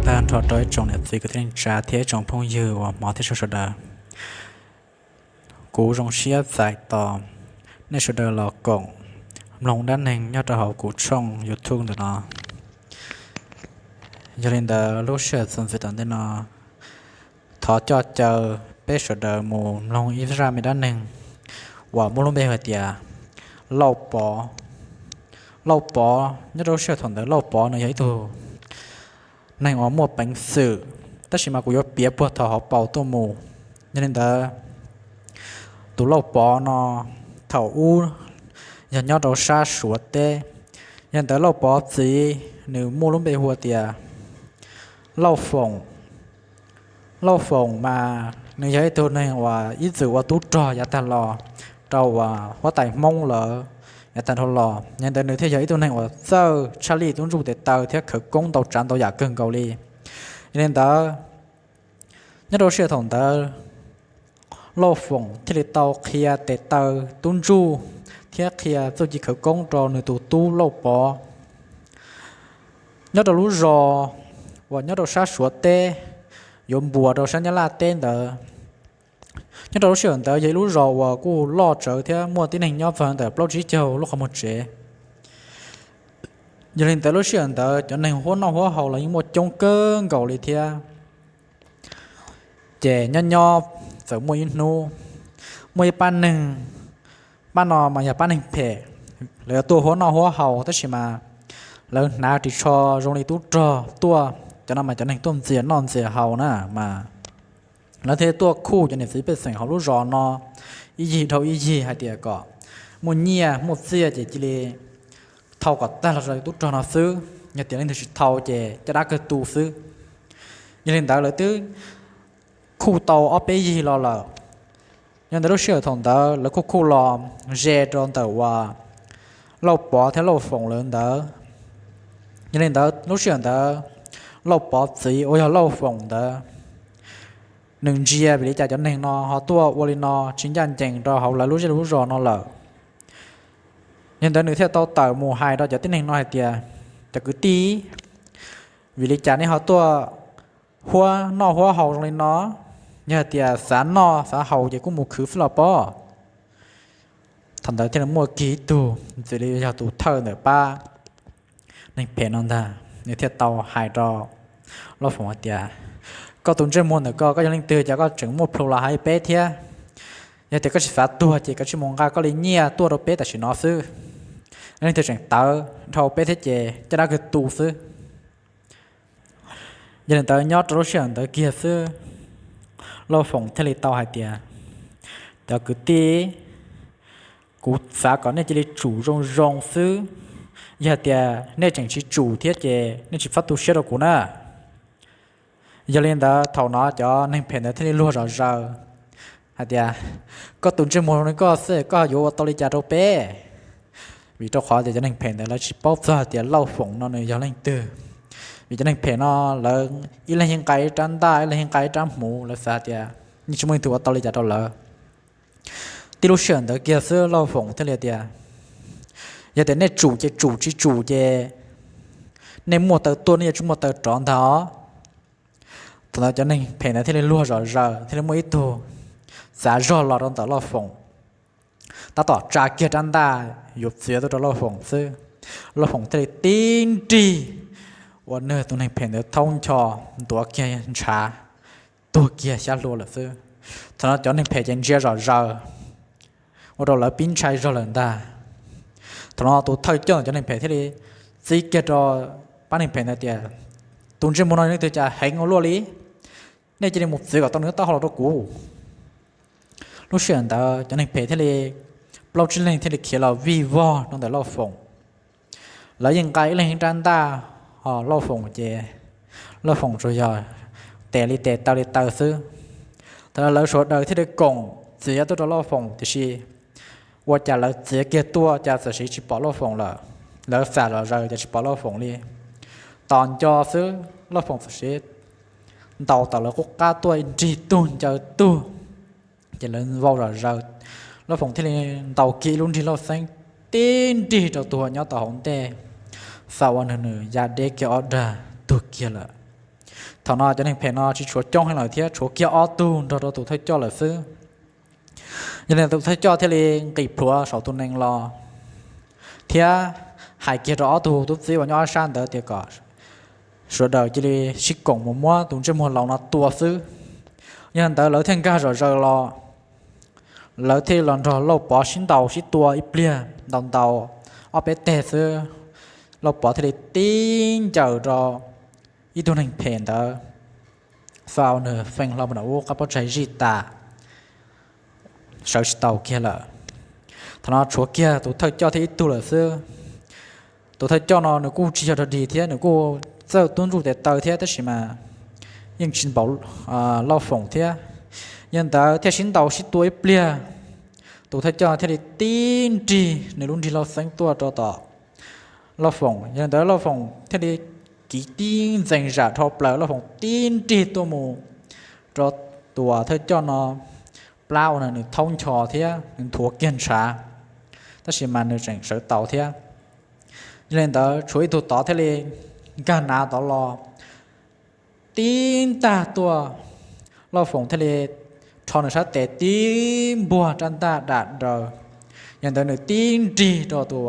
Tag nrho rau ib tsoom niam txiv kwv tij neej tsa thiab ib tsoom phooj ywg uas hmov thiab tshua sawv daws. Kuv zoo siab txais tos nej sawv daws los koom mloog dab neeg nyob rau hauv kuv tshooj YouTube ntawm no. Yog li ntawd lub sij hawm txuas ntxiv tom ntej no, thov coj caw peb sawv daws mus mloog ib zaj me dab neeg uas muaj lub npe hais tias Lauj Pov. Lauj Pov, nyob rau lub sij hawm thaum ntawd Lauj Pov nws yog ib tug neeg uas muaj peev xwm, tab sis mas kuv yuav piav puag thaum hauv paus tuaj mus. Yog li ntawd, tus Lauj Pov no thaum ub yog nyob rau sab Suav teb. Yog li ntawd Lauj Pov txiv nws muaj lub npe hu tias Lauj Foom. Lauj Foom mas nws yog ib tug neeg uas ib txwm ua tub rog yav tag los rau uas huab tais Hmoob lawm yav tag dhau los. Yog li ntawd nws thiaj yog ib tug neeg uas txawj tshaj lij tub ntsuj tes taw thiab khawv koob ntau tsav ntau yam kawg nkaus li. Yog li ntawd, nyob rau lub sij hawm thaum ntawd, Lauj Foom thiaj li tau qhia tes taw tub ntsuj thiab qhia txuj ci khawv koob rau nws tus tub Lauj Pov. Nyob rau lub zos uas nyob rau sab Suav teb, yuav npuas rau sab Nyab Laj teb ntawd, nyob rau lub sij hawm ntawd yog ib lub zos uas kuj loj tsawv thiab muaj tib neeg nyob txog ntawm plaub tsib caug lub qhov muag tsev. Yog li ntawd lub sij hawm ntawd cov neeg huab noj huab haus los yeej muaj coob kawg nkaus li thiab. Ces nyob nyob txawm muaj ib hnub, muaj ib pab neeg, pab no mas yog pab neeg phem, lawv yuav tuaj huab noj huab haus tab sis mas lawv hnav ris tsho zoo li tub rog tuaj, cov no mas cov neeg tuaj ntxias noj ntxias haus na mas. Lawv thiaj tuaj khuj cov niam txiv pej xeem hauv lub zos no ib yig dhau ib yig hais tias kom muaj nyiaj muaj txiaj ces cia li thau kom tag los rau tub rog no xwb, yog tias leej twg tsis thau ces caj dab kawg tu xwb. Yog li ntawd lawv twb khuj tau ob peb yig los lawm. Yog ntawd lub sij hawm thaum ntawd lawv khuj khuj los ze rau ntawm uas Lauj Pov thiab Lauj Foom lawv ntawd. Yog li ntawd lub sij hawm ntawd Lauj Pov txiv uas yog Lauj Foom ntawd, nws ntsia vim li cas cov neeg no ho tuaj ua li no tsis ncaj ncees rau hauv lawv lub zej lub zos no lawm. Yog ntawd nws thiaj tau tawm mus hais rau cov tib neeg no hais tias, cov kwv tij, vim li cas nej ho tuaj huab noj huab haus zoo li no? Yog hais tias xav noj xav haus ces kuj mus khwv xwb los pob. Thaum ntawd thiaj li muaj kiag ib tug, txawm li yog tus thawj ntawm pab neeg phem no ntag, nws thiaj tau hais rau Lauj Foom hais tias, koj tus ntsej muag ntawm koj, koj yog leej twg cas koj tseem muaj plhu los hais peb thiab? Yog tias koj tsis xav tuag ces koj cia li mus nqa koj li nyiaj tuaj rau peb tam sim no xwb. Leej twg tseem tawv dhau peb thiab ces caj dab kawg tu xwb. Yog li ntawd nyob rau lub sij hawm ntawd kiag xwb, Lauj Foom thiaj li tau hais tias, cov kwv tij, kuv xav kom nej cia li tsum zoo zoo xwb. Yog tias nej tseem tsis tsum thiab ces nej tsis txhob tu siab rau kuv na. Yog li ntawd thaum no cov neeg phem ntawd thiaj li luag zom zaws hais tias, koj tus ntsej muag zoo li koj xwb koj yuav ua tau li cas rau peb? Vim rau qhov tias cov neeg phem ntawd lawv tsis paub txog tias Lauj Foom no nws yog leej twg. Vim cov neeg phem no lawv ib leeg yeej nqa ib rab ntaj, ib leeg yeej nqa ib rab hmuv, lawv xav tias yeej tsis muaj leej twg ua tau li cas rau lawv. Tib lub sij hawm ntawd kiag xwb Lauj Foom thiaj li tias, yog tias nej tsum ces tsum, tsis tsum ces nej muaj taw tuaj, nej yuav tsis muaj taw rov ntag os. Thaum ntawd cov neeg phem ntawd thiaj li luag zom zaws, thiaj li muaj ib tug txav zog los rau ntawm Lauj Foom, tab tom tsa kiag rab ntaj yuav txiav tuaj rau Lauj Foom xwb, Lauj Foom thiaj li tib nrig ua nws tus neeg phem ntawd thaub ncho, ntuav kiag ntshav, tuag kiag xyab hlua lawm xwb. Thaum no cov neeg phem ces ntsia zom zaws, ua rau lawv pib ntshai zog lawm ntag. Thaum no tus thawj coj ntawm cov neeg phem thiaj li txib kiag rau pab neeg phem ntawd tias, tus ntsej muag no leej twg cas heev ua luaj li, nej cia li mus txiav kom tau nws taub hau los rau kuv. Lub sij hawm ntawd cov neeg phem thiaj li, plaub tsib leeg thiaj li khiav los vij vog rau ntawm Lauj Foom. Lawv yeej nqa ib leeg ib rab ntaj, ho Lauj Foom ces Lauj Foom tsuas yog tes li tes taw li taw xwb. Thaum no lawv sawv daws thiaj li koom txiav tuaj rau Lauj Foom, tiam sis ua cas lawv txiav kiag tuaj cas txawm sis tsis pom Lauj Foom lawm. Lawv xam zom zaws cas tsis pom Lauj Foom li. Tos nco xwb Lauj Foom txawm sis ntaus tawm lawv qub qab tuaj ib nrig tug ncaws tug, ces lawv vau zom zaws. Lauj Foom thiaj li ntaus kiag ib lub nrig lauj xeeb tib nrig rau tus uas nyob tau hauv ntej, xam ua nws nws ya deb kiag ob dag tuag kiag lawm. Thaum no cov neeg phem no tsis tshuav coob heev lawm thiab, tshuav kiag ob tug nrog rau tus thawj coj lawm xwb. Yog li tus thawj coj thiaj li nqis plhuav saum tus nees los thiab hais kiag rau ob tug tub txib uas nyob ob sab ntawd tias kom sawv daws cia li sib koom mus muab tus ntsej muag laus no tua xwb. Yog li ntawd lawv thiaj nkag zom zaws los, lawv thiaj los nrog Lauj Pov sib ntaus sib tua ib pliag, ntaus ntaus ob peb teg xwb, Lauj Pov thiaj li tib ncaws rau ib tug neeg phem ntawd, xa nws feej hlo mus nram ub, qab pob tsaig zij tas, sawv tsis tau kiag lawm. Thaum no tshuav kiag tus thawj coj thiab ib tug lawm xwb. Tus thawj coj no nws kuj tsis yog dog dig thiab, nws kuj txawj tub ntsuj tes taw thiab, tab sis mas yeej tsis npaum Lauj Foom thiab. Yog li ntawd thiaj sib ntaus sib tua ib pliag, tus thawj coj thiaj li tib nrig nws lub nrig lauj xeeb tuaj rau tom Lauj Foom. Yog li ntawd Lauj Foom thiaj li kiv tib ntxees zam dhau plaws, Lauj Foom tib nrig tuaj mus rau tus thawj coj no plab ua nws thaub ncho thiab nws nthuav kiag ntshav, tab sis mas nws tseem sawv tau thiab. Yog li ntawd tshuav ib tug tod thiaj li nkag nav tod los tib ntag tuaj, Lauj Foom thiaj li rho nws sab tes tib npuag rab ntaj dam daws. Yog li ntawd nws tib nrig rau tus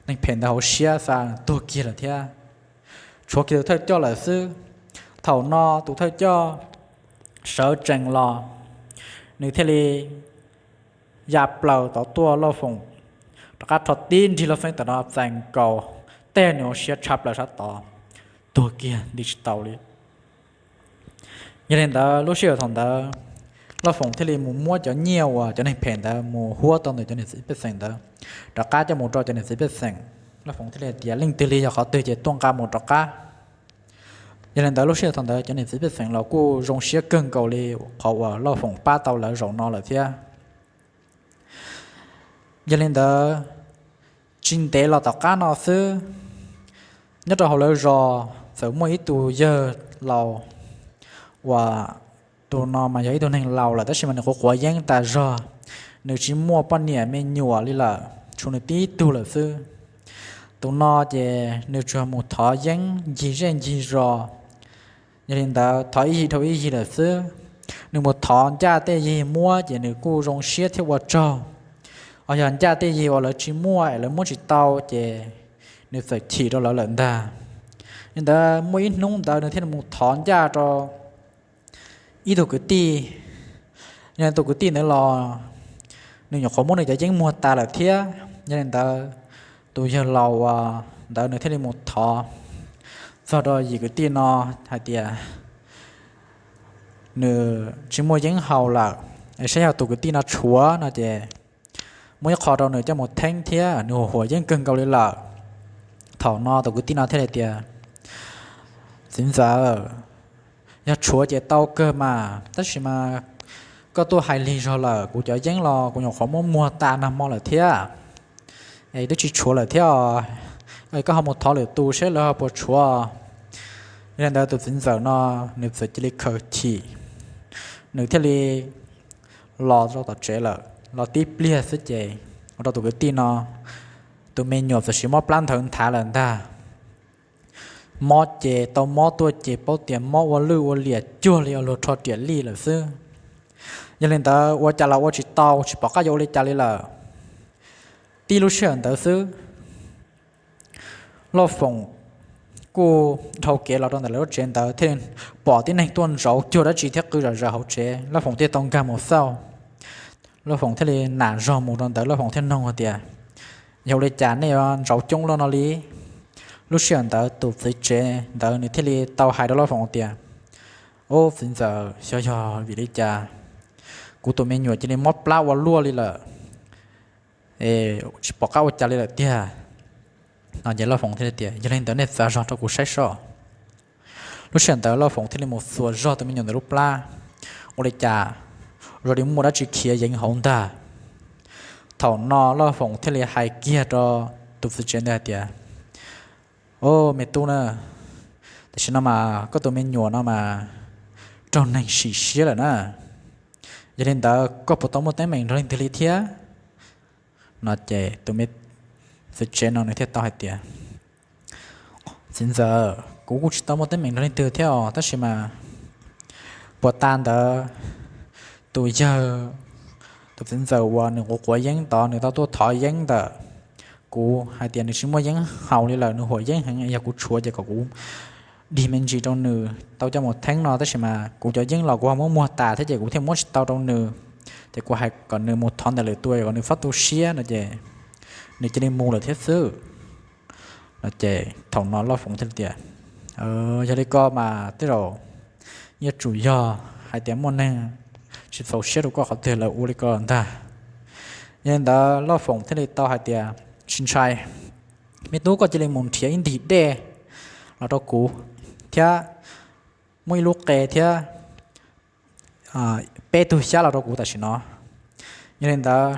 neeg phem ntawd hauv siab xa tuag kiag lawm thiab. Tshuav kiag tus thawj coj lawm xwb. Thaum no tus thawj coj sawv tsees los, nws thiaj li ya plaws tod tuaj, Lauj Foom rov qab rho tib nrig lauj xeeb tom no txais nkaus, teg nws hauv siab tshab plaws sab tod, tuag kiag nti tsis tau li. Yog li ntawd lub sij hawm thaum ntawd Lauj Foom thiaj li mus muab cov nyiaj uas cov neeg phem ntawd mus huab tau ntawm cov niam txiv pej xeem ntawd rov qab coj mus rau cov niam txiv pej xeem. Lauj Foom thiaj li tias leej twg li yog qhov twg ces tuaj nqa mus rov qab. Yog li ntawd lub sij hawm thaum ntawd cov niam txiv pej xeem los kuj zoo siab kawg nkaus li qhov uas Lauj Foom pab tau lawv zaum no lawm thiab. Yog li ntawd tsis ntev los tom qab no xwb, nyob rau hauv lawv zos txawm muaj ib tug yawg laus uas tus no mas yog ib tug neeg laus lawm tab sis mas nws quav quav yeeb tas zog, nws tsis muaj poj niam me nyuam li lawm, tshuav nws tib tug lawm xwb. Tus no ces nws tsuas mus thov yeeb ncig zej ncig zos. Yog li ntawd thov ib yig dhau ib yig lawm xwb. Nws mus thov ncaj tej yig muab ces nws kuj zoo siab thiab ua tsaug. Ho yog ncaj tej yig uas lawv tsis muaj es lawv muab tsis tau ces nws txawm chim rau lawv lawm ntag. Li ntawd muaj ib hnub ntawd nws thiaj li mus thov ncaj rau ib tug kwv tij. Yog tus kwv tij ntawd los nws nyuam qhuav muab nws cov yeeb muag tas lawm thiab. Yog li ntawd tus yawg laus ntawd nws thiaj li mus thov txog rau yim kwv tij no hais tias nws tsis muaj yeeb haus lawm, es saib yog tus kwv tij no tshuav no ces muab ib qho rau nws coj mus theeb thiab, nws huam huam yeeb kawg nkaus li lawm. Thaum no tus kwv tij no thiaj li tias, txiv ntxawm, yog tshuav ces tau kawg mas, tab sis mas koj tuaj hais lig zog lawm, kuv cov yeeb los kuv nyuam qhuav muab muag tas nag hmo lawm thiab, es twb tsis tshuav lawm thiab. Koj ho mus thov lwm tus seb lawv ho puas tshuav. Yog li ntawd tus txiv ntxawm no nws txawm cia li khaws chim, nws thiaj li los rau tom tsev lawm. Los tib pliag xwb ces ua rau tus kwv tij no tus me nyuam txawm sis mob plab nthawv nthav lawm ntag. Mob ces tau mob tuaj ces paub tias mob ua lwj ua liam cuag li luag rho riam lij lawm xwb. Yog li ntawd ua cas los ua tsis tau, tsis pom qab yuav ua li cas li lawm. Tib lub sij hawm ntawd xwb, Lauj Foom kuj dhau kev los rau ntawm lawv lub tsev ntawd thiaj pom tib neeg tuaj ntsauv cuag dab tsi thiab qw zom zaws hauv tsev. Lauj Foom thiaj tau nkag mus xauj. Lauj Foom thiaj li nam zog mus rau ntawd, Lauj Foom thiaj nug hais tias, yog ua li cas nej yuav ntsauv coob luaj no li? Lub sij hawm ntawd tus txiv tsev ntawd nws thiaj li tau hais rau Lauj Foom tias, ub, txiv ntxawm, xyov yog vim li cas kuv tus me nyuam cia li mob plab ua luaj li lawm, tsis pom qab ua cas li lawm tiag. No ces Lauj Foom thiaj li tias, yog li ntawd nej txav zog rau kuv saib soj. Lub sij hawm ntawd Lauj Foom thiaj li mus xuas zog tus me nyuam ntawm lub plab, ua li cas zoo li muaj dab tsi khiav yeev hauv ntag. Thaum no Lauj Foom thiaj li hais kiag rau tus txiv tsev ntawd hais tias, o, me tub na, tam sim no mas koj tus me nyuam no mas raug neeg sim siab lawm na. Yog li ntawd koj puas tau muaj teeb meem nrog leej twg li thiab? No ces tus me txiv tsev no nws thiaj tau hais tias, Txiv ntxawm, kuv kuj tsis tau muaj teeb meem nrog leej twg thiab os, tab sis mas puag ta ntawd tus yawg, tus txiv ntxawm uas nws quav quav yeeb tod nws tau tuaj thov yeeb ntawm kuv hais tias nws tsis muaj yeeb haus li lawm, nws huam yeeb heev, yog kuv tshuav ces kom kuv dig me ntsis rau nws tau coj mus theeb no, tab sis mas kuv cov yeeb los kuv ho muab muag tas thiab ces kuv thiaj muab tsis tau rau nws. Ces kuv hais kom nws mus thov ntawm lwm tus kom nws txhob tu siab no ces nws cia li mus lawm thiab xwb. No ces thaum no Lauj Foom thiaj li tias, yog li ko mas tej zaum yuav tsum yog hais tias muaj neeg tsis txaus siab rau koj qhov twg lawv ua li ko ntag. Yog li ntawd Lauj Foom thiaj li tau hais tias, tsis ntshai, me tub, koj cia li mus nrhiav ib ntim dej los rau kuv thiab muaj ib lub qe thiab peb tug xyab los rau kuv tam sim no. Yog li ntawd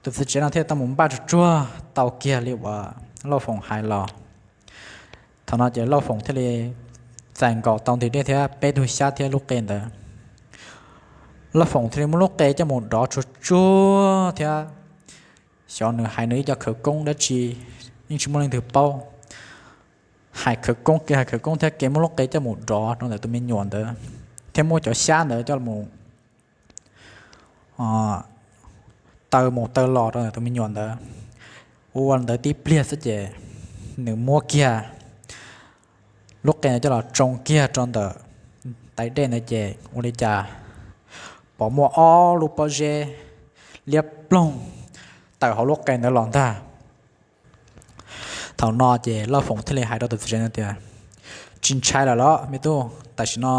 tus txiv tsev no thiaj tau mus npaj tsuag tsuag tau kiag li uas Lauj Foom hais los. Thaum no ces Lauj Foom thiaj li txais nkaus tau ntim dej thiab peb tug xyab thiab lub qe ntawd. Lauj Foom thiaj li muab lub qe coj mus dov tsuag tsuag thiab xyov nws hais nws ib co khawv koob dab tsi, yeej tsis muaj leej twg paub. Hais khawv koob kev hais khawv koob thiab kev muab lub qe coj mus dov rau ntawm tus me nyuam ntawd thiab muab cov xyab ntawd coj mus taw mus taw los rau ntawm tus me nyuam ntawd. Ua ntawd tib pliag xwb ces nws muab kiag lub qe ntawd coj los tsoo kiag rau ntawm tais dej ntawd ces ua li cas pom muaj ob lub pob zeb liab ploog tawm hauv lub qe ntawd los ntag. Thaum no ces Lauj Foom thiaj li hais rau tus txiv tsev no tias, tsis ntshai lawm los me tub, tam sim no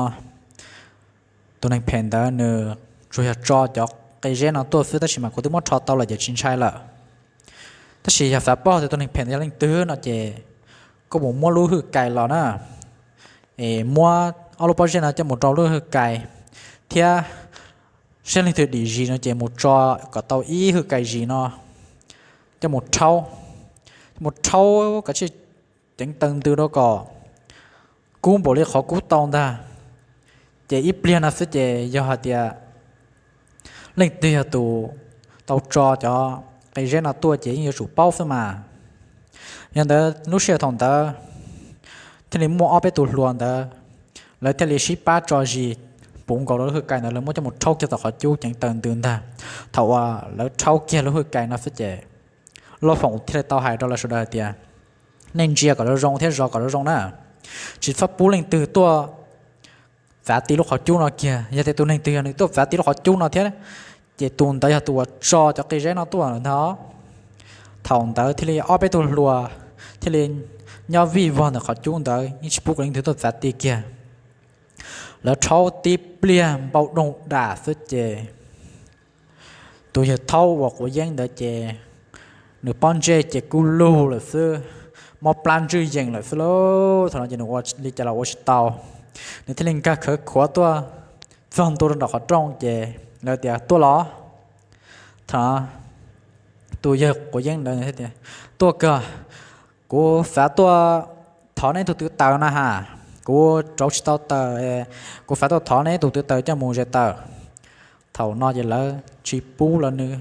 tus neeg phem ntawd nws tsuas yog tso cov qe zeb no tuaj xwb, tab sis mas kuv twb muab rho tau lawm ces tsis ntshai lawm. Tab sis yog xav paub tias tus neeg phem ntawd yog leej twg no ces koj mus muab lub hwj kais los na, es muab ob lub pob zeb no coj mus rau lub hwj kais thiab saib leej twg dim zis no ces mus tso kom tau ib hwj kais zis no coj mus rhaub, mus rhaub kom tsij ceev taw ntws rau kom kub npaum li qhov kub tau ntag. Ces ib pliag no xwb ces yog hais tias leej twg yog tus tau tso cov qe zeb no tuaj ces yeej yuav tsum paub xwb mas. Yog ntawd lub sij hawm thaum ntawd thiaj li muaj ob peb tus hluas ntawd, lawv thiaj li sib pab tso zis puv nkaus rau lub hwj kais ntawd, lawv muab coj mus rhaub kiag tom qhov cub ceev taw ntws ntag. Thaum uas lawv rhaub kiag lub hwj kais no xwb ces Lauj Foom thiaj li tau hais rau lawv sawv daws hais tias, nej ntsia kom zoo zoo thiab zov kom zoo zoo na, tsis txhob pub leej twg tuaj txav ti lub qhov cub no kiag. Yog tias tus neeg twg yog nws tuaj txav ti lub qhov cub no thiab, ces tus ntawd yog tus uas tso cov qe zeb no tuaj lawm ntag. Thaum ntawd thiaj li ob peb tug hluas thiaj li nyob vij vog ntawm qhov cub ntawd yeej tsis pub kom leej twg tuaj txav ti kiag. Lawv rhaub tib pliag npau doog dam xwb ces tus yawg thaub uas quav yeeb ntawd ces nws pob ntseg ces kub lug lawm xwb, mob plab ntswj yees lawm xwb lauj. Thaum no ces nws ua li cas los ua tsis tau, nws thiaj li nkag khawv khuav tuaj txog ntua rau nram qhov rooj ces lawv tias, tuaj los. Thaum no tus yawg quav yeeb ntawd thiaj tias, tuaj kawg, kuv xav tuaj thov neb tus tw taws na ha, kuv rauv tsis tau taws, kuv xav tuaj thov neb tus tw taws coj mus zes taws. Thaum no ces lawv tsis pub los nws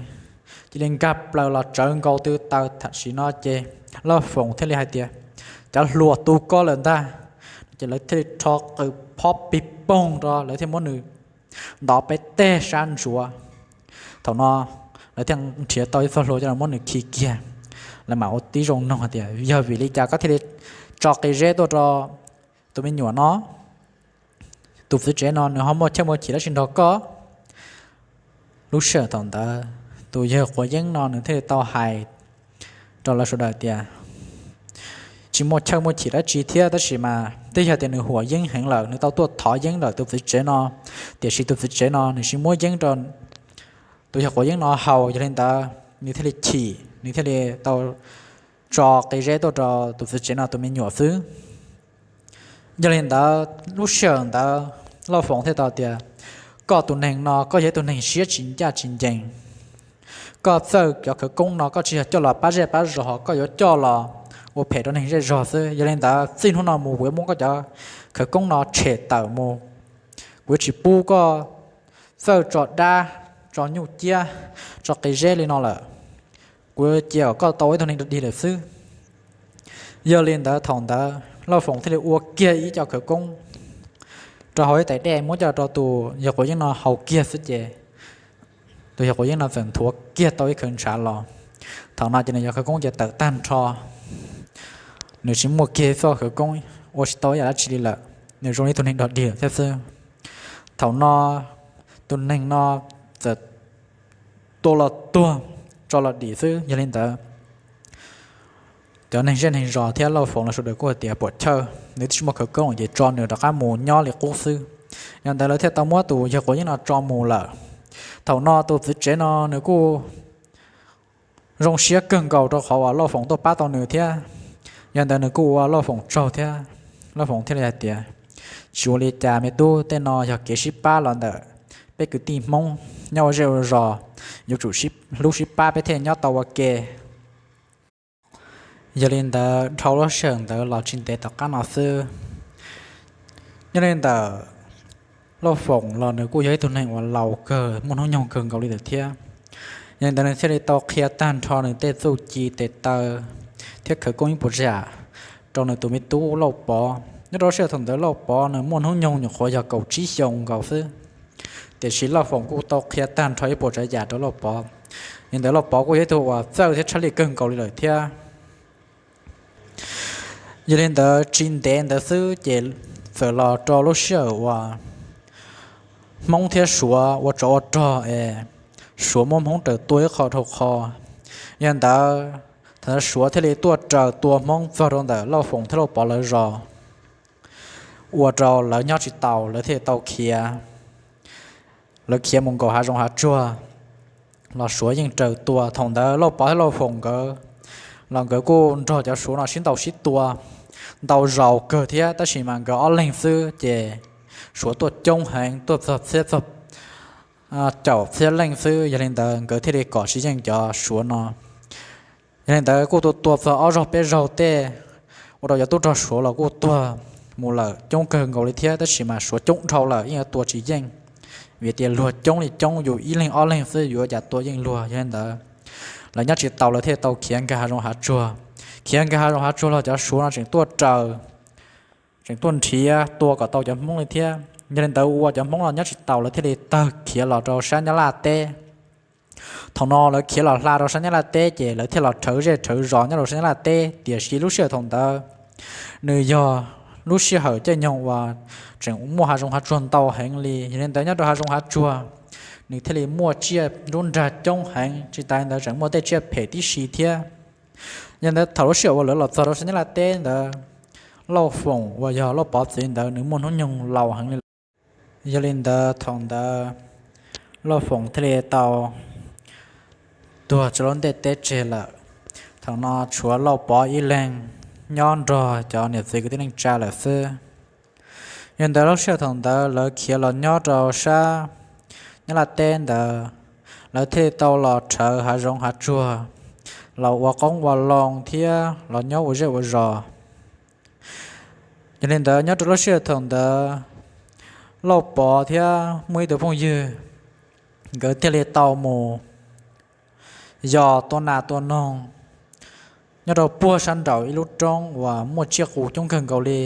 cia li nkag plaws los tsawv nkaus tw taws. Tam sim no ces Lauj Foom thiaj li hais tias, cov hluas tu koj lawm ntag. Ces lawv thiaj li rho qws phob pig poog rau, lawv thiaj muab nws ntov peb teg sab ntsuav. Thaum no lawv thiaj nrhiav tau ib txoj hlua coj los muab nws khi kiag. Lawv mam ua tib zoo noog hais tias, yog vim li cas koj thiaj li tso qe zeb tuaj rau tus me nyuam no? Tus txiv tsev no nws ho muaj chawj muaj chim dab tsi nrog koj? Lub sij hawm thaum ntawd tus yawg quav yeeb no nws thiaj li tau hais rau lawv sawv daws tias, tsis muaj chawj muaj chim dab tsi thiab, tab sis mas twb yog tias nws huam yeeb heev lawm, nws tau tuaj thov yeeb ntawm tus txiv tsev no, tiam sis tus txiv tsev no nws tsis muab yeeb rau tus yawg quav yeeb no haus, yog li ntawd nws thiaj li chim, nws thiaj li tau tso qe zeb tuaj rau tus txiv tsev no tus me nyuam xwb. Yog li ntawd lub sij hawm ntawd Lauj Foom thiaj tau tias, koj tus neeg no koj yog ib tug neeg siab tsis ncaj tsis ncees. Koj txawj cov khawv koob no koj tsis yog coj los pab zej pab zos, koj yuav coj los ua phem rau neeg zej zog xwb. Yog li ntawd txij hnub no mus kuv yuav muab koj cov khawv koob no tshem tawm mus. Kuv yuav tsis pub koj txawj tso dab, tso nyuj ciab, tso qe zeb li no lawm. Kuv cia kom koj tau ua ib tug neeg dig lawm xwb. Yog li ntawd thaum ntawd Lauj Foom thiaj li ua kiag ib co khawv koob rau hauv ib tais dej muab coj rau tus yawg quav yeeb no haus kiag xwb ces tus yawg quav yeeb no txawm nthuav kiag tau ib khawv ntshav los. Thaum no ces nws cov khawv koob ces tawm tag nrho, nws tsis muaj kiag ib txoj khawv koob, ua tsis tau ib yam dab tsi li lawm, nws zoo li ib tug neeg dog dig thiab xwb. Thaum no tus neeg no txawm tua los tuag, tso los dim xwb. Yog li ntawd cov neeg zej neeg zos thiab Lauj Foom los sawv daws kuj hais tias puam chawj, nws twb tsis muaj khawv koob ces tso nws rov qab mus nyob li qub xwb. Yog ntawd lawv thiaj tau muab tus yawg quav yeeb no tso mus lawm. Thaum no tus txiv tsev no nws kuj zoo siab kawg nkaus rau qhov uas Lauj Foom tuaj pab tau nws thiab. Yog ntawd nws kuj ua Lauj Foom tsaug thiab. Lauj Foom thiaj li hais tias, tsis ua li cas me tub, tej no yog kev sib pab los ntawm peb kwv tij Hmoob nyob ua zej ua zos, yuav tsum hlub sib pab peb thiaj nyob tau ua ke. Yog li ntawd dhau lub sij hawm ntawd los tsis ntev tom qab no xwb, nyob li ntawm Lauj Foom los nws kuj yog ib tug neeg uas laus kawg, muaj hnub nyoog kawg nkaus li lawm thiab. Yog li ntawd nws thiaj li tau qhia tag nrho nws tej txuj ci tes taw thiab khawv koob ib puas tsav yam rau nws tus me tub Lauj Pov. Nyob rau lub sij hawm thaum ntawd Lauj Pov nws muaj hnub nyoog nyuam qhuav yog kaum tsib xyoos nkaus xwb, tiam sis Lauj Foom kuj tau qhia tag nrho ib puas tsav yam rau Lauj Pov. Yog li ntawd Lauj Pov kuj yog ib tug uas txawj thiab tshaj lij kawg nkaus li lawm thiab. Yog li ntawd tsis ntev ntawd xwb ces txawm los rau lub sij hawm uas Hmoob thiab Suav ua tsov ua rog es Suav muab Hmoob raws tua ib qho dhau qho. Yog li ntawd thaum ntawd Suav thiaj li tuaj raws tua Hmoob txog rau ntawm Lauj Foom thiab Lauj Pov lawv zos, ua rau lawv nyob tsis taus lawv thiaj li tau khiav. Lawv khiav mus nkaum hav zoov hav tsuag los Suav yeej raws tua. Thaum ntawd Lauj Pov thiab Lauj Foom nkawd los nkawd kuj nrog cov Suav no sib ntaus sib tua ntau zaus kawg thiab, tab sis mas nkawd ob leeg xwb ces Suav tuaj coob heev, tuaj txog txhiab txog caum txhiab leej xwb. Yog li ntawd nkawd thiaj li kom tsis yeej cov Suav no. Yog li ntawd kuj tua tua txog ob zaug peb zaug tej, ua rau cov tub rog Suav los kuj tuag mus lawm coob kawg nkaus li thiab, tab sis mas Suav coob dhau lawm yeej yuav tua tsis yeej, vim tias luag coob li coob, yus ib leeg ob leeg xwb yus ua cas tua yeej luag. Yog li ntawd lawv nyob tsis taus lawv thiaj tau khiav nkag hav zoov hav tsuag. Khiav nkag hav zoov hav tsuag los cov Suav no tseem tuaj raws, tseem tuaj nrhiav tua kom tau cov Hmoob li thiab. Yog li ntawd ua cov Hmoob no nyob tsis taus lawv thiaj li tawg khiav los rau sab Nyab Laj teb. Thaum no lawv khiav los hla rau sab Nyab Laj teb ces lawv thiaj los rhawv zej rhawv zos nyob rau sab Nyab Laj teb, tiam sis lub sij hawm thaum ntawd nws yog lub sij hawm caij nyoog uas tseem muaj hav zoov hav tsuag ntau heev li. Yog li ntawd nyob rau hav zoov hav tsuag nws thiaj li muaj tsiaj nruab nrag coob heev, tsis tas li ntawd tseem muaj tej tsiaj phem tib si thiab. Yog li ntawd thaum lub sij hawm uas lawv los txog rau sab Nyab Laj teb ntawd, Lauj Foom uas yog Lauj Pov txiv ntawd nws muaj hnub nyoog laus heev li lawm. Yog li ntawd thaum ntawd Lauj Foom thiaj li tau tuag tso lub ntiaj teb tseg lawm. Thaum no tshuav Lauj Pov ib leeg nyob nrog cov niam txiv kwv tij neej tsa lawm xwb. Yog li ntawd lub sij hawm thaum ntawd lawv khiav los nyob rau sab Nyab Laj teb ntawd, lawv thiaj li tau los rhawv hav zoov hav tsuag, los ua qoob ua loo thiab los nyob ua zej ua zos. Yog li ntawd nyob rau lub sij hawm thaum ntawd Lauj Pov thiab muaj ib tug phooj ywg, nkawd thiaj li tau mus yos tua nas tua noog nyob rau puag sab nraum ib lub roob uas muaj tsiaj qus coob kawg nkaus li.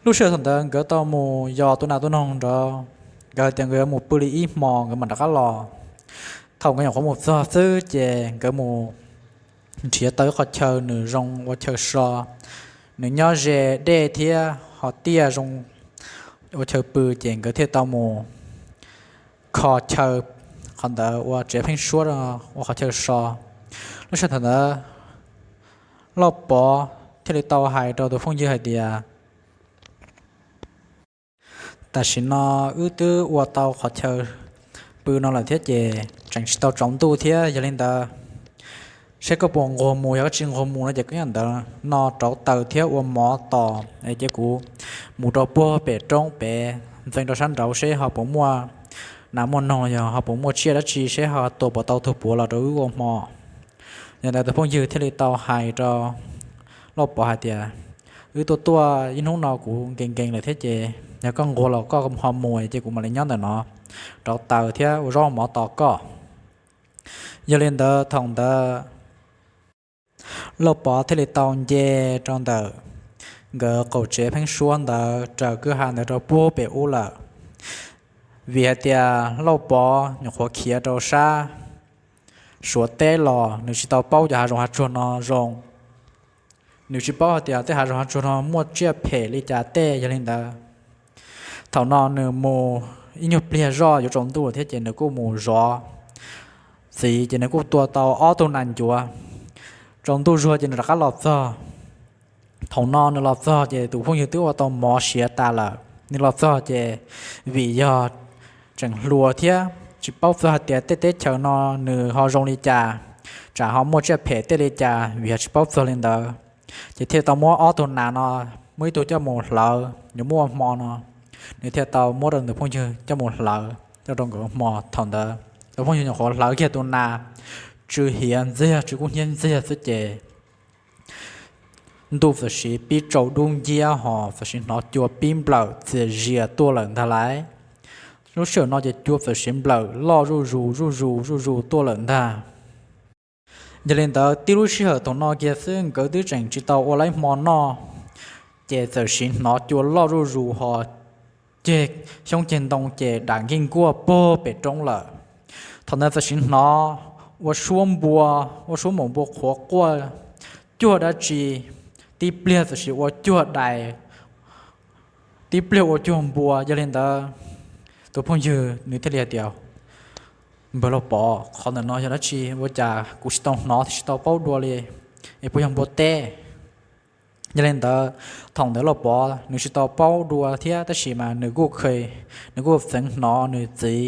Lub sij hawm thaum ntawd nkawd tau mus yos tua nas tua noog nrad, nkawd hais tias nkawd yuav mus pw li ib hmos nkawd mam rov qab los. Thaum nkawd nyuam qhuav mus txog xwb ces nkawd mus nrhiav tau ib qhov chaw nws zoo ua chaw so, nws nyob ze dej thiab ho tiaj zoo ua chaw pw ces nkawd thiaj tau mus kho chaw qhov ntawd ua tsev pheeb suab ua qhov chaw so. Lub sij hawm thaum ntawd Lauj Pov thiaj li tau hais rau tus phooj ywg hais tias, tam sim no wb twb ua tau qhov chaw pw no lawm thiab ces tseem tsis tau tsaus ntuj thiab, yog li ntawd seb koj puas nquag mus, yog koj tsis nquag mus no ces koj nyob ntawd no rauv taws thiab ua mov tos es cia kuv mus rau puag pem roob pem ntxeev rau sab nraud seb ho puas muaj nas muaj noog los yog ho puas muaj tsiaj dab tsi seb ho tua puas tau tug puav los rau wb ua hmo. Yog li ntawd tus phooj ywg thiaj li tau hais rau Lauj Pov hais tias, wb tuaj tuaj ib hnub no kuv nkees nkees lawm thiab ces yog koj nquag los koj ho mus ces kuv mam li nyob ntawm no rauv taws thiab ua zaub mov tos koj. Yog li ntawd thaum ntawd Lauj Pov thiaj li tau nce rau ntawm nkawd qaum tsev pheeb suab ntawd raws kwj ha ntawd rau puag pem ub lawm. Vim hais tias Lauj Pov nyuam qhuav khiav rau sab Suav teb los, nws tsis tau paub cov hav zoov hav tsuag no zoo. Nws tsis paub hais tias tej hav zoov hav tsuag no muaj tsiaj phem li cas tej. Yog li ntawd, thaum no nws mus ib nyuag pliag zoj yuav tsaus ntuj thiab ces nws kuj mus zov txiv, ces nws kuj tua tau ob tug nas ncuav. Tsaus ntuj zuag ces nws rov qab los txog. Thaum no nws los txog ces tus phooj ywg twb ua tau mov siav tas lawm. Nws los txog ces vim yog tseem hluas thiab tsis paub txog hais tias tej teb chaws no nws ho zoo li cas, tsam ho muaj tsiaj phem tej li cas, vim yog tsis paub txog li ntawd. Ces thiaj tau muab ob tug nas no, muab ib tug coj mus hlawv yuav muaj hmo no, nws thiaj tau muab rau tus phooj ywg coj mus hlawv coj rau nkawd hmo. Thaum ntawd tus phooj ywg nyuam qhuav hlawv kiag tus nas, tsw hiav ntxiag, tsw kub hnyiab ntxiag xwb ces ntuj txawm siv pib tsau dub nciab ho txawm siv hnov cua pib nplawm txias zias tuaj lawm ntag lauj. Lub sij hawm no ces cua txawm siv nplawm loj zuj zus zuj zus zuj zus tuaj lawm ntag. Yog li ntawd tib lub sij hawm thaum no kiag xwb nkawd twb tseem tsis tau ua laib hmo noj, ces txawm siv hnov cua loj zuj zus ho ceg xyoob ceg ntoo ces dam nkij nkuaj puag pem roob lawm. Thaum ntawd txawm siv hnov ua suab npua, ua suab maum npua qhuav quaj cuag dab tsi, tib pliag txawm siv ua cuag dais, tib pliag ua cuag npua. Yog li ntawd tus phooj ywg nws thiaj li hais tias, Npawg Lauj Pov, qhov ntawm no yog dab tsi? Ua cas kuv tsis tau hnov thiab tsis tau paub dua li, es puas yog npua teb? Yog li ntawd thaum ntawd Lauj Pov nws tsis tau paub dua thiab tab sis mas nws kuj kheev, nws kuj txeev hnov nws txiv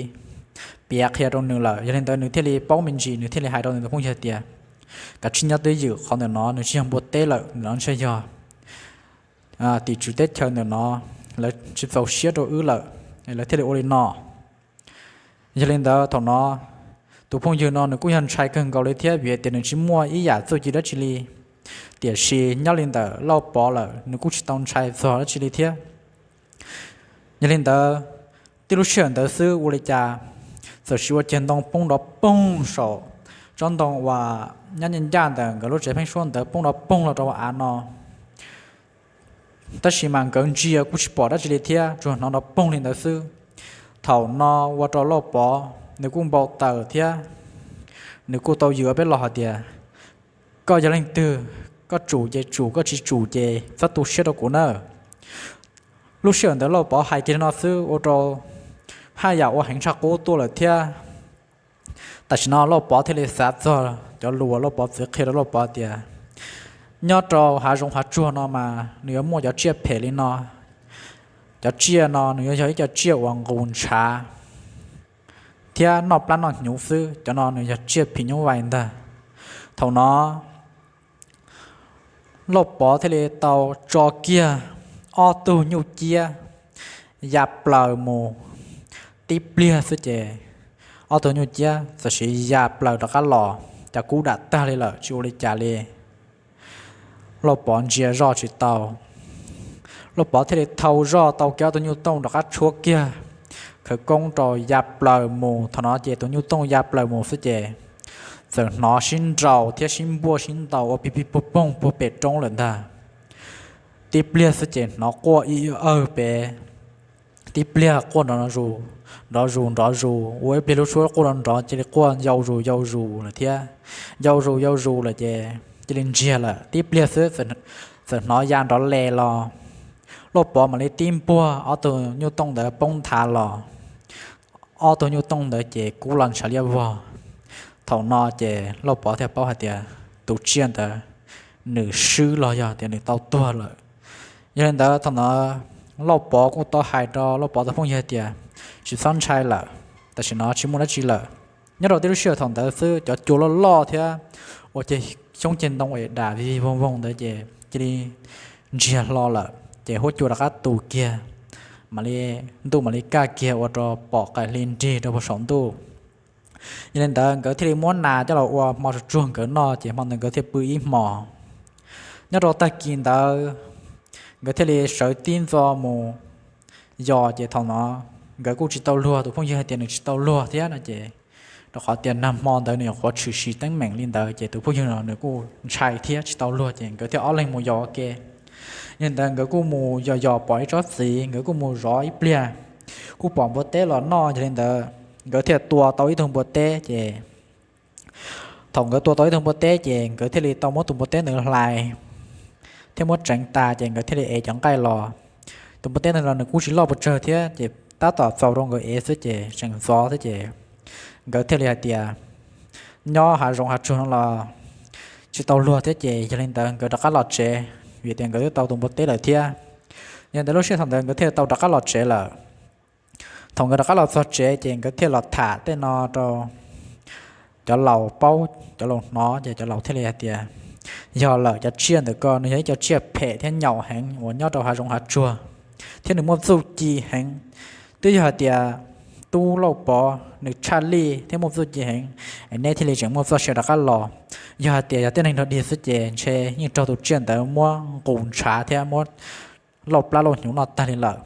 piav qhia rau nws lawm. Yog li ntawd nws thiaj li paub me ntsis, nws thiaj li hais rau nws tus phooj ywg tias, Kav tsij nyob twj ywm, qhov ntawm no nws tsis yog npua teb lawm, ntawm no ntshe yog tim tswv teb chaws ntawm no lawv tsis txaus siab rau wb lawm, lawv thiaj li ua li no. Yog li ntawd thaum no tus phooj ywg no nws kuj yog ntshai kawg nkaus li thiab vim tias nws tsis muaj ib yam txuj ci dab tsi li. Tiam sis nyob li ntawm Lauj Pov lawm nws kuj tsis tau ntshai txog dab tsi li thiab. Yog li ntawd tib lub sij hawm ntawd xwb ua li cas txawm siv ua ceg ntoo poob nrov poog saum tsob ntoo uas nyob ncaj ncaj ntawm nkawd lub tsev pheeb suab ntawd poob nrov poog los rau av no. Tab sis mas nkawd ntsia kuj tsis pom dab tsi li thiab, tsuas hnov nrov poog li ntawd xwb. Thaum no ua rau Lauj Pov nws kuj npau taws thiab, nws kuj tau yws ob peb lo hais tias, Koj yog leej twg? Koj tsum ces tsum, koj tsis tsum ces txhob tu siab rau kuv nawb. Lub sij hawm ntawd Lauj Pov hais kiag li no xwb ua rau haj yam ua heev tshaj qub tuaj lawm thiab. Tam sim no Lauj Pov thiaj li xav txog cov lus Lauj Pov txiv qhia rau Lauj Pov tias, nyob rau hav zoov hav tsuag no mas nws yuav muaj cov tsiaj phem li no. Cov tsiaj no nws yuav yog ib co tsiaj uas nqus ntshav thiab noj plab noj hnyuv xwb, cov no nws yog tsiaj phim nyuj vais ntag. Thaum no Lauj Pov thiaj li tau tso kiag ob tug nyuj ciab ya plaws mus, tib pliag xwb ces ob tug nyuj ciab txawm sis ya plaws rov qab los, cas kub dam tag li lawm tsis ua li cas li. Lauj Pov ntsia zoj tsis tau, Lauj Pov thiaj li thau zoj tau kiag ob tug nyuj tooj rov qab tshuab kiag khawv koob rau ya plaws mus. Thaum no ces tus nyuj tooj ya plaws mus xwb ces txawm hnov sib nraus thiab sib npuaj sib ntaus ua pig pig puag poog puag pem roob lawm ntag. Tib pliag xwb ces hnov quaj ib awg pem, tib pliag quaj nrov zus nrov zus nrov zus, ua ib pliag lub suab quaj nrov nrov cia li quaj yau zus yau zus lawm thiab. Yau zus yau zus lawm ces cia li ntsiag lawm. Tib pliag xwb txawm hnov ya nrov le los. Lauj Pov mam li tib npuaj ob tug nyuj tooj ntawd poob nthav los. Ob tug nyuj tooj ntawd ces kub los ntshav liab vog. Thaum no ces Lauj Pov thiaj paub hais tias tus tsiaj ntawd nws swb los yog tias nws tau tuag lawm. Yog li ntawd thaum ntawd Lauj Pov kuj tau hais rau Lauj Pov tus phooj ywg tias, tsis txhob ntshai lawm, tam sim no tsis muaj dab tsi lawm. Nyob rau tib lub sij hawm thaum ntawd xwb cov cua loj loj thiab ua ceg xyoob ceg ntoo es dam vig vig voog voog ntawd ces cia li ntsiag hlo lawm ces huab cua rov qab tu kiag, mam li, ntuj mam li kaj kiag ua rau pom qaim hli nrig rau puag saum ntuj. Yog li ntawd nkawd thiaj li muab nas coj los ua hmo tsuag tsuag nkawd noj ces hmo ntawd nkawd thiaj pw ib hmos. Nyob rau tag kis ntawd nkawd thiaj li sawv tib ntxo mus yos ces thaum no nkawd kuj tsis tau luag, tus phooj ywg hais tias nws tsis tau luag thiab no ces rau qhov tias nag hmo ntawd nws nyuam qhuav tshwm sim teeb meem li ntawd ces tus phooj ywg no nws kuj ntshai thiab tsis tau luag ces nkawd thiaj ob leeg mus yos ua ke. Yog li ntawd nkawd kuj mus yos yos pom ib tsob txiv, nkawd kuj mus zov ib pliag, kuj pom npua teb los noj. Yog li ntawd nkawd thiaj tua tau ib tug npua teb ces thaum nkawd tua tau ib tug npua teb ces nkawd thiaj li tau muab tus npua teb ntawd hlais thiab muab tseev tas ces nkawd thiaj li ev cov nqaij los. Tus npua teb ntawd los nws kuj tsis loj pes tsawg thiab ces tab tom txaus rau nkawd ev xwb ces tseem ntxov thiab ces nkawd thiaj li hais tias nyob hav zoov hav tsuag no los tsis tau luag thiab ces yog li ntawd nkawd rov qab los tsev, vim tias nkawd twb tau tus npua teb lawm thiab. Yog li ntawd lub sij hawm ntawd nkawd thiaj tau rov qab los tsev lawm. Thaum nkawd rov qab los txog tsev ces nkawd thiaj los tham tej no rau cov laus paub, cov laus hnov ces cov laus thiaj li hais tias yog lawm, cov tsiaj ntawm ko nws yog ib cov tsiaj phem thiab nyaum heev uas nyob rau hav zoov hav tsuag thiab nws muaj txuj ci heev. Twb yog hais tias tub Lauj Pov nws tshaj lij thiab muaj txuj ci heev es neb thiaj li tseem muaj txoj sia rov qab los. Yog hais tias yog tej neeg nrog dig xwb ces ntshe yeej raug tus tsiaj ntawd muab nqus ntshav thiab muab lauj plab lauj hnyuv noj tag li lawm.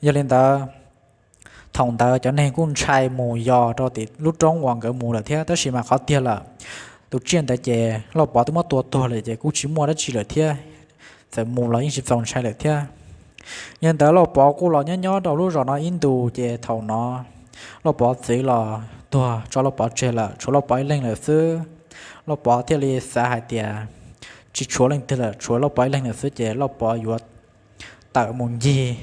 Yog li ntawd thaum ntawd cov neeg kuj ntshai mus yos rau tim lub roob uas nkawd mus lawm thiab, tab sis mas qhov tiag lawm tus tsiaj ntawd ces Lauj Pov twb muab tua tuag lawm ces kuj tsis muaj dab tsi lawm thiab, txawm mus los yeej tsis txaus ntshai lawm thiab. Yog li ntawd Lauj Pov kuj los nyob nyob rau lub zos no ib ntus ces thaum no Lauj Pov txiv los tuag tso Lauj Pov tseg lawm, tshuav Lauj Pov ib leeg lawm xwb. Lauj Pov thiaj li xav hais tias tsis tshuav leej twg lawm, tshuav Lauj Pov ib leeg lawm xwb ces Lauj Pov yuav tawm mus ncig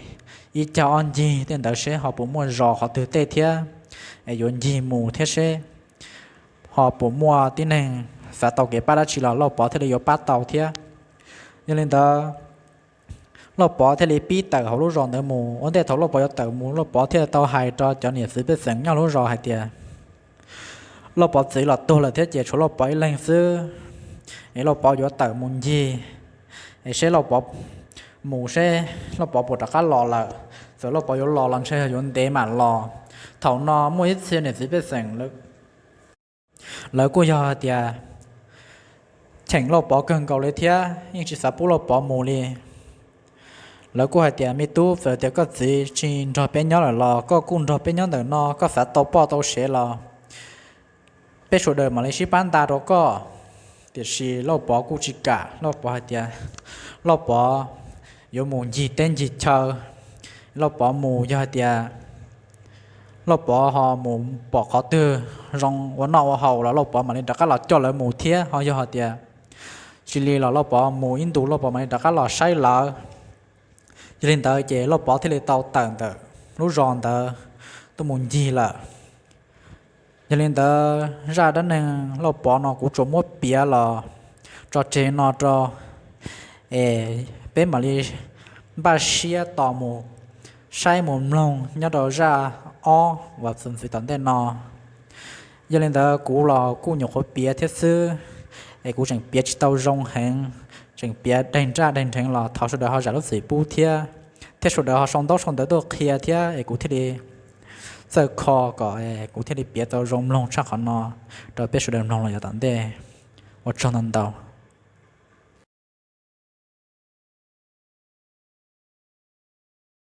ib cag ob ncig tej ntawd seb ho puas muaj zos qhov twg tej thiab, es yuav ncig mus thiab seb ho puas muaj tib neeg xav tau kev pab dab tsi los Lauj Pov thiaj li yuav pab tau thiab. Yog li ntawd Lauj Pov thiaj li pib tawm hauv lub zos ntawd mus. Ua ntej thaum Lauj Pov yuav tawm mus, Lauj Pov thiaj tau hais rau cov niam txiv pej xeem nyob lub zos hais tias Lauj Pov txiv los tuag lawm thiab ces tshuav Lauj Pov ib leeg xwb, es Lauj Pov yuav tawm mus ncig es seb Lauj Pov mus seb Lauj Pov puas rov qab los lawm. Txawm Lauj Pov yuav los los ntshe yog yuav ntev mam los. Thaum no muaj ib txhia niam txiv pej xeem lawv kuj yog hais tias cheem Lauj Pov kawg nkaus li thiab yeej tsis xav pub Lauj Pov mus li. Lawv kuj hais tias me tub, txawm tias koj txiv tsis nrog peb nyob lawm los koj kuj nrog peb nyob ntawm no, koj xav tau poj tau sev los peb sawv daws mam li sib pab nta rau koj. Tiam sis Lauj Pov kuj tsis kam, Lauj Pov hais tias Lauj Pov yuav mus ncig teb ncig chaw. Lauj Pov mus yog hais tias Lauj Pov ho mus pom qhov twg zoo ua noj ua haus los Lauj Pov mam li rov qab los coj lawv mus thiab, ho yog hais tias tsis li los Lauj Pov mus ib ntus Lauj Pov mam li rov qab los saib lawv. Yog li ntawd ces Lauj Pov thiaj li tau tawm ntawm lub zos ntawd tuaj mus ncig lawm. Yog li ntawd zaj dab neeg Lauj Pov no kuv tsuas muab piav los tso tseg no rau es peb mam li npaj siab tos mus saib mus mloog nyob rau zaj ob uas txuas ntxiv tom ntej no. Yog li ntawd kuv los kuj nyuam qhuav piav thiab xwb, es kuv tseem piav tsis tau zoo heev, tseem piav daig nraj daig nrheev los thov sawv daws ho zam lub txim pub thiab, thiab sawv daws ho sau ntaub sau ntawv tuaj qhia thiab es kuv thiaj li txawj kho kom kuv thiaj li piav tau zoo mloog tshaj qhov no rau peb sawv daws mloog los yav tom ntej. Ua tsaug ntau ntau.